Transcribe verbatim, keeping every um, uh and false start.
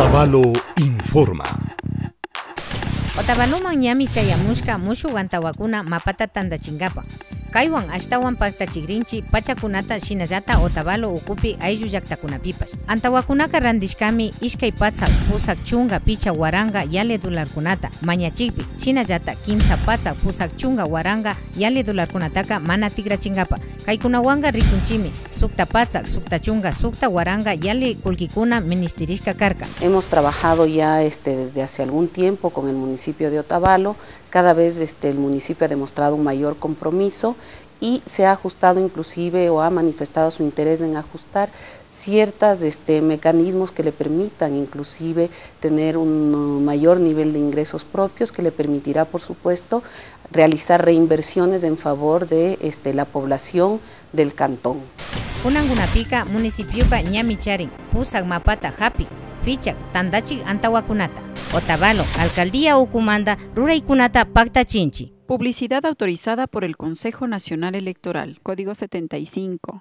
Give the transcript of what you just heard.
Otavalo informa. Otavaloman ñami chayamushka mushuk antawakuna mapata tandachinkapak. Kaywan ashtawan paktachikrinchi pachakunata shinallata Otavalo ukupi ayllu llaktakunapipash. Antawakunaka randishkami ishkay patsak pusak chunka pichka waranka yalli dolarkunata mañachikpi, shinallata kimsa patsak pusak chunka waranka yalli dolarkunataka mana tikrachinkapak. Kaykunawanka rikunchimi sukta patsak, sukta chunka, sukta waranka yalli kullkikuna minishtirishka karka. Hemos trabajado ya este, desde hace algún tiempo con el municipio de Otavalo. Cada vez este, el municipio ha demostrado un mayor compromiso y se ha ajustado inclusive o ha manifestado su interés en ajustar ciertos este, mecanismos que le permitan inclusive tener un uh, mayor nivel de ingresos propios que le permitirá, por supuesto, realizar reinversiones en favor de este, la población del cantón. Kunankunapika municipioka ñami charin pusak mapata japik, fichak, tandachik antawakunata. Otavalo alcaldía ukumanta ruraykunata paktachinchi. Publicidad autorizada por el Consejo Nacional Electoral, Código setenta y cinco.